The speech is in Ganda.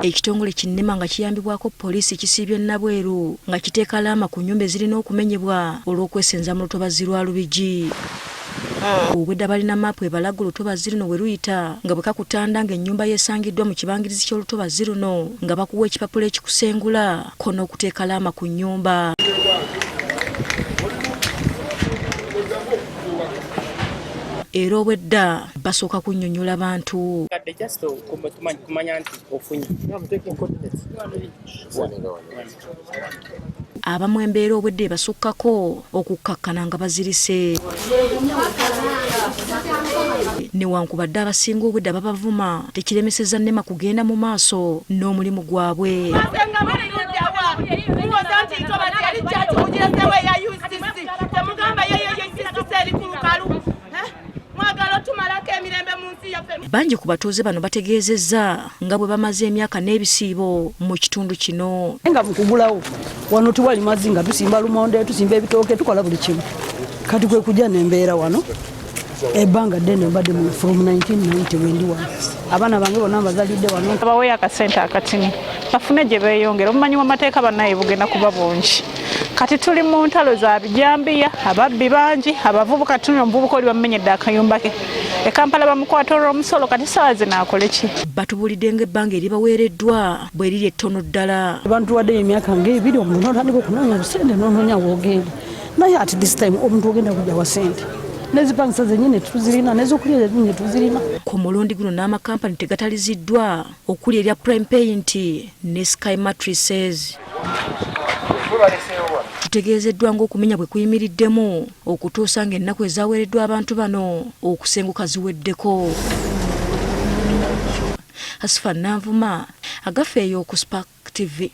Ekitongole ki NEMA nga kiyambibwako poliisi kisiibye Nabweru nga kiteeka laama ku nnyumba ezirina okumenyebwa olw'okwesenza mu lutobazzi lwa Lubigi. Obwedda balina maapu ebalaga olutobazzi luno we luyita nga bwe kakutanda ng'ennyumba yo esangiddwa mu kibangirizi ky'olutobazzi luno nga bakuwa ekipapula ekikusengula ko n'okuteeka laama ku nnyumba. Era obwedda basooka kunnyonnyola bantu. Abamu embeera obwedda ebasukkako okukkakkana nga bazirise. Newankubadde abasinga obwedda babavuma, tekiremesezza NEMA kugenda mu maaso n'omulimu gwabwe. Bangi ku batuuze bano bategeezezza nga bwe bamaze emyaka n'ebisiibo mu kitundu kino. Nga mu kugulawo wano tiwali mazzi nga tusimba lumonde, tusimba ebitooke, tukola buli kimu. Kati kwe kujja n'embeera wano ebbanga ddene mbadde mu from 1990 wendi wano abaana bange bonna mbazalidde wano. Baweeyo akasente akatini bafune gye beeyongera. Obumanyi bw'amateeka bannaye bugenda kuba bungi. Kati tuli mu ntalo za bijambiya, ababbi bangi, abavubuka tuni omuvubuka oli bamumenyedde akayumba ke e Kampala bamukwata olw'omusolo kati ssaawa zino akole ki? Batubuulidde ng'ebbanga eribaweereddwa bwe liri ettono ddala. Bantuwaddeyo emyaka ng'ebiri omuntu n'otandika okunoonya obusente n'onoonya w'ogenda naye at this time omuntu ogenda kujja wa ssente n'ezipangisa zennyini tuzirina n'ezokulya zennyini tuzirina. Ku mulundi guno n'amakampani tegataliziddwa okuli erya Prime Paint ne Sky Mattresses. Tutegeezeddwa ng'okumenya bwe kuyimiriddemu okutuusa ng'ennaku ezaaweereddwa abantu bano okusenguka ziweddeko. Hasifa Nanvuma, Agafeeyo ku Spark TV.